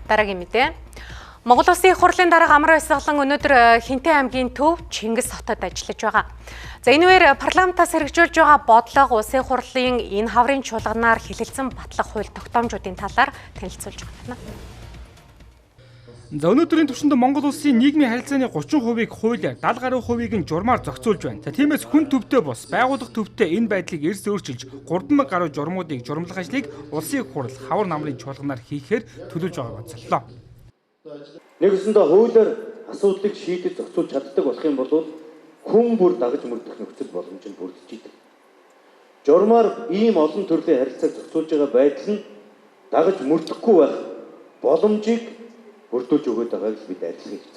Дараагийн мэдээ. Монгол Улсын Их Хурлын дарга Амар Баясгалан өнөөдөр Хэнтийн аймгийн төв Чингис хотод ажиллаж байгаа. За энэ үеэр парламентаас хэрэгжүүлж байгаа бодлого Улсын Хурлын энэ хаврын чуулганаар хэлэлцэн батлах хууль тогтоомжуудын талаар танилцуулж байна. За өнөөдрийн түвшинд Монгол Улсын нийгмийн харилцааны 30%-ийг хуулиар, 70 гаруй хувийг нь журмаар зохицуулж байна. За тиймээс хүн төвтэй бус байгууллага төвтэй энэ байдлыг эрс өөрчилж 3000 гаруй журмуудыг журмлах ажлыг Улсын Их Хурл хавар намрын чуулганаар хийхээр төлөвлөж байгааг онцоллоо. Нэгсэндээ хуулиар асуудлыг шийдэж зохицуулж чаддаг болох юм бол хүн бүр дагаж мөрдөх нөхцөл боломж нь бүрдэж идэг. Журмаар ийм олон төрлийн харилцааг зохицуулж байгаа байдал нь дагаж мөрдөхгүй байх боломжийг бүрдүүлж өгöd байгааг бид адилхан хэлж.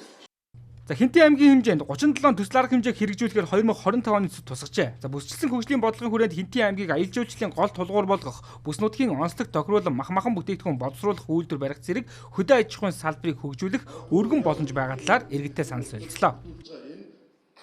За Хэнтийн аймгийн хэмжээнд 37 төсөл арга хэмжээг хэрэгжүүлэхээр 2025 оны төсөв тусгажээ. За бүсчилсэн хөгжлийн бодлогын хүрээнд Хэнтийн аймгийг аялал жуулчлалын гол тулгуур болгох, бүс нутгийн онцлог тохируулан мах махан бүтээгдэхүүн боловсруулах үйлдвэр барих зэрэг хөдөө аж ахуйн салбарыг хөгжүүлэх өргөн боломж байгаа талаар иргэдтэй санал солилцлоо.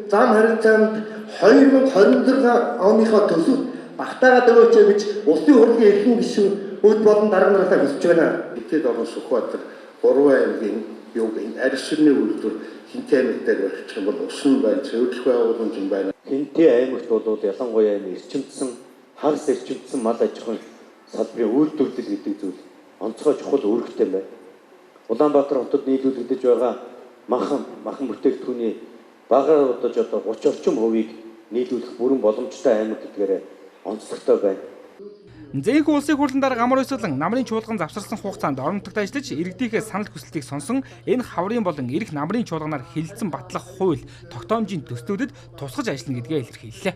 Зам харилцаанд 2026 оныхоо төсөвт багтаагаад өгөөч гэж Улсын Хурлын эрхэм гишүүн өд болон дарга нараасаа хүсэж байна. Тэд орон Сүхбаатар 3 аймгийн юуг энэ арьс ширний үйлдвэр Хэнтийн аймаг дээр барьчих юм бол ус нь байна, цэвэрлэх байгууламж нь байна. Хэнтийн аймагт бол ялангуяа энэ эрчимдсэн, хагас эрчимдсэн мал аж ахуйн салбарын үйлдвэрлэл гэдэг зүйл онцгой чухал үүрэгтэй байна. Улаанбаатар хотод нийлүүлэгдэж байгаа махан бүтээгдэхүүний багаар бодож одоо 30 орчим хувийг нийлүүлэх бүрэн боломжтой аймаг гэдгээрээ онцлогтой байна. Зээнхүү Улсын Хурлын дарга Амар Баясгалан намрын чуулган завсарсан хугацаанд орон нутагт ажиллаж иргэдийнхээ санал хүсэлтийг сонсон энэ хаврын болон ирэх намрын чуулганаар хэлэлцэн батлах хууль тогтоомжийн төслүүдэд тусгаж ажиллана гэдгээ илэрхийллээ.